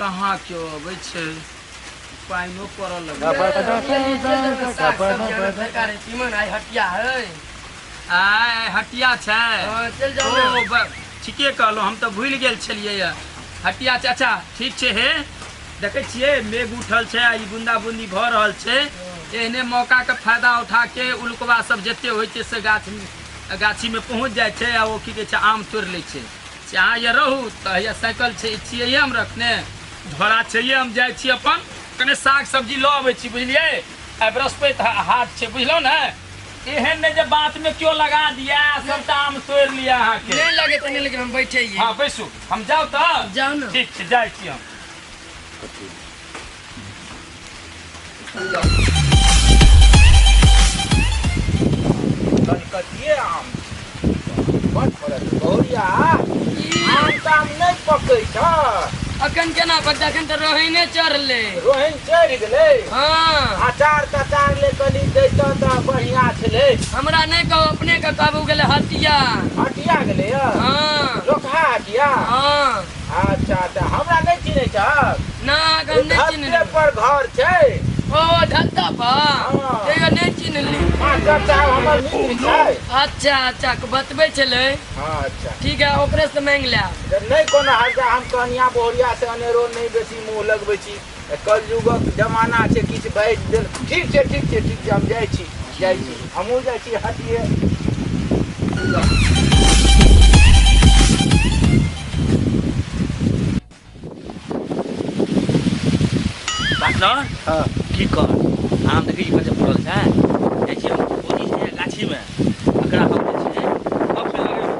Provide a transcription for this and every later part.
कहाँ क्यों अबै छै पानिओ पड़ऽ लगलै। हटिया है आय हटिया छै। चल जाओ। ओ ठीके कहलहुँ, हम तऽ भूलि गेल छलियै हटिया छै। अच्छा ठीक छै, हे देखै छियै मेघ उठल छै आ ई बूंदा बूंदी भऽ रहल छै। एहने मौकाके फायदा उठा के उलकबा सब जते होइ छै से गाछीमे पहुँच जाइ छै आ ओ की कहै छै आम तोड़ि लै छै। से अहाँ ये रहू तऽ हैया साइकिल छै छियै हम रखने, झोरा छै हम जाइ छी अपन कने साग सब्जी लऽ अबै छी बुझलियै। आइ बृहस्पति हाट छै बुझलहुँ ने, एहन नहि जे बात में क्यों लगा दिया सबटा आम तोड़ि लिया अहाँके। नहीं लगे तो नहीं, लेकिन हम बैठे ही। हाँ बैसू, हम जाउ तऽ। जाउ ने। ठीक छै जाइ छी हम। कलकतिये आम बड़ फड़ल बहुरिया। आम ताम नहि पकै छ अखन केना पकतै, अखन तऽ रोहिणे चढ़लै। रोहिण चढ़ि गेलै। हाँ अचार तचार ले कनि दैतऽ तऽ बढ़िया छलै। हमरा नहि कहू, अपने के कहबू गेलै हटिया। हटिया गेलै? हाँ। लोकहा हटिया? हाँ। अच्छा अच्छा, हमरा नहि चिन्है छहक? ना अखन नहि चिन्हली। पर घर छै। ओ धत्ता पर तैयो नहि चिन्हली। मास्टर साहब हमर मित्र छै। अच्छा अच्छा बतबै छलै। हाँ अच्छा ठीक है, ओकरे से मांगि लेब। नहि कोनो हर्जा, हम कनिया बहुरिया से अनेरो नहि बेसी मुँह लगबै छी, कलयुगक जमाना छै, किछु बाजि देल। ठीक छै ठीक छै ठीक छै, हम जाइ छी जाइ छी, हमहूँ जाइ छी हटिए। पार्टनर। हाँ। की कर आम देखै छी कते फड़ल छै, जाइ छी हम ओहि छै गाछीमे, एकरा हम जे छै गप पे लगेबै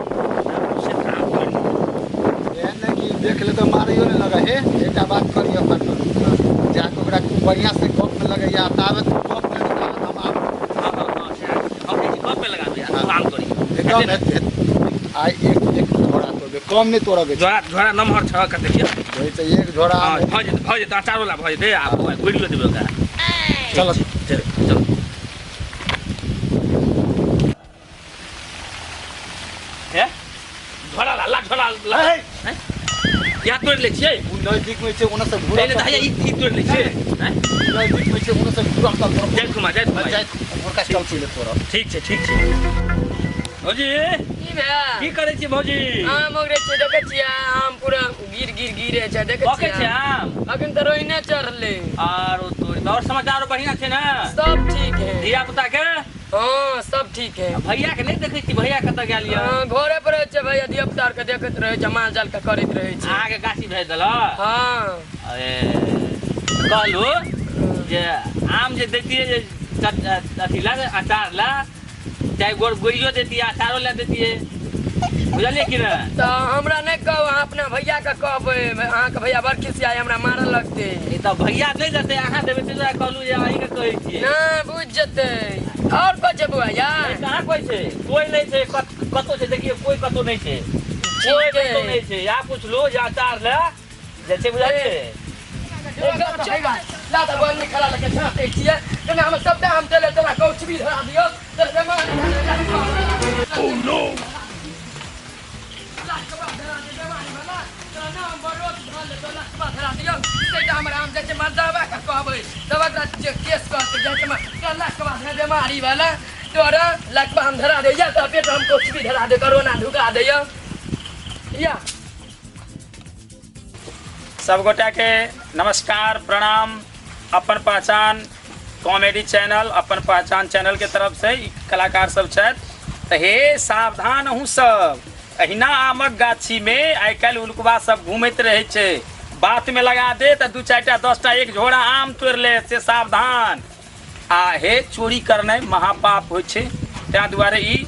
से काम करी। एहन नहि कि देख ले तऽ मारैयो नहि लगे। हे एकटा बात करियौ पार्टनर, जाके ओकरा खूब बढ़िआँ से गप में लगैया, ताबत गप में ताबत हम आब। हाँ हाँ हाँ, हम जाइ छी गप पे लगाबै आ तू आम तोड़ी। एकदम आइ एक एक झोरा तोड़बै, कम नहि तोड़ऽके छै। झोरा झोरा नमहर छ कते छै? ओहिसँ एक झोरा। हाँ भऽ जेतै भऽ जेतै, अचारो ला भऽ जेतै आ गुड़ियो देबै ओकरा। चलो चलो चलो। हे झोरा ला ला झोरा ला। यहाँ तोड़ि लै छियै। ओ नजदीक में छै, ओने से घुरा। नहि नहि, ई तोड़ि लै छियै। नजदीक में छै, ओने से घुरा। जाइ खुमा जाइ खुमा जाइ घुरका, चल पहिले तोड़ब। ठीक छै ठीक छै। भौजी की भेल? की करै छी भौजी? आम ओगरे छै, देखै छियै आम पूरा गिर गिर गिरे छै, देखै पकै छै आम? अखन तऽ रोहिणे चढ़लै। आरो तोरी और समाचार बढ़िया छै ने? सब ठीक है। धिया पुता के? हाँ सब ठीक है। भैया के नहि देखै छी, भैया कतऽ गेल यऽ? हाँ घरे पर रहै छै भैया, धिया पुता के देखैत रहै छै, माल जाल के करैत रहै छै। अहाँके गाछी भेज देलक? हाँ। अरे कहलू जे आम जे दैतियै जे अथी ला अचार ला, चाहे गोड़ियो दैतियै अचारो ला दैतियै, बुझलियै कि नहि? तऽ हमरा नहि कहू, अहाँ अपना भैया के कहबै, अहाँके भैया बड़ खिसियाई हमरा मारऽ लगतै। ई तऽ भैया नहि देतै, अहाँ देबै ताहि दुआरे कहलहुँ जे अहीँके कहै छियै। ना बुझि जेतै। और कोइ छै बौआ यार? कहाँ कोइ छै, कोइ नहि छै, कतौ छै देखियौ, कोइ कतौ नहि छै, कोइ कतौ नहि छै। या पुछलू जे अचार लए जे छै, बुझलियै? ला तऽ बड़ खड़ा लगे झाँटै छियै, तेना हम सबटा आम देले तोरा कौचबी धरा दियौ। Oh no! बेमारी वाला तोरा लकबा हम धरा दे या तऽ पेट हम कौचबी धरा दे, कोरोना ढुका दे या। सब गोटा के नमस्कार प्रणाम। अपन पहचान कॉमेडी चैनल अपन पहचान चैनल के तरफ से कलाकार सब छथि। तऽ हे सावधान अहूँ सब, अहिना आमक गाछी में आइ काल्हि उलकुबा सब घूमैत रहै छै, बात में लगा दे तऽ 2 4 टा 10 टा एक झोरा आम तोड़ि ले, से सावधान। आ हे चोरी करनाइ महापाप होइ छै, ताहि दुआरे ई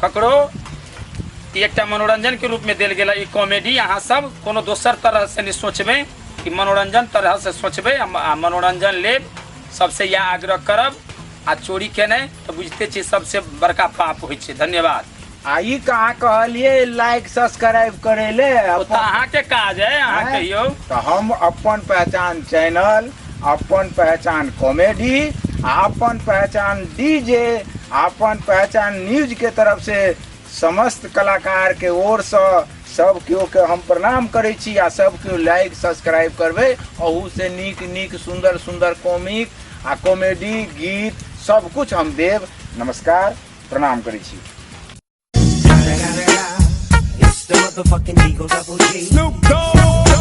ककरो एकटा मनोरंजन के रूप में देल गेल ई कॉमेडी। अहाँ सब कोनो दोसर तरह से नहि सोचबै, कि मनोरंजन तरह से सोचबै आ मनोरंजन लेब, सबसे इएह आग्रह करब। आ चोरी केनाइ तऽ बुझिते छियै सबसे बड़का पाप होइ छै। धन्यवाद। आ ई कहाँ कहलियै लाइक सब्सक्राइब करै ले? ओ तऽ अहाँके काज है, अहाँ कहियौ। तऽ हम अपन पहचान चैनल, अपन पहचान कॉमेडी, अपन पहचान डीजे, अपन पहचान न्यूज के तरफ से समस्त कलाकारके ओरसँ सब केओके हम प्रणाम करै छी आ सब केओ लाइक सब्सक्राइब करबै। अहूसँ नीक नीक सुन्दर सुन्दर कॉमिक आ कॉमेडी गीत सब कुछ हम देब। नमस्कार, प्रणाम करै छी। It's the motherfucking Eagle Double G. Snoop Dogg.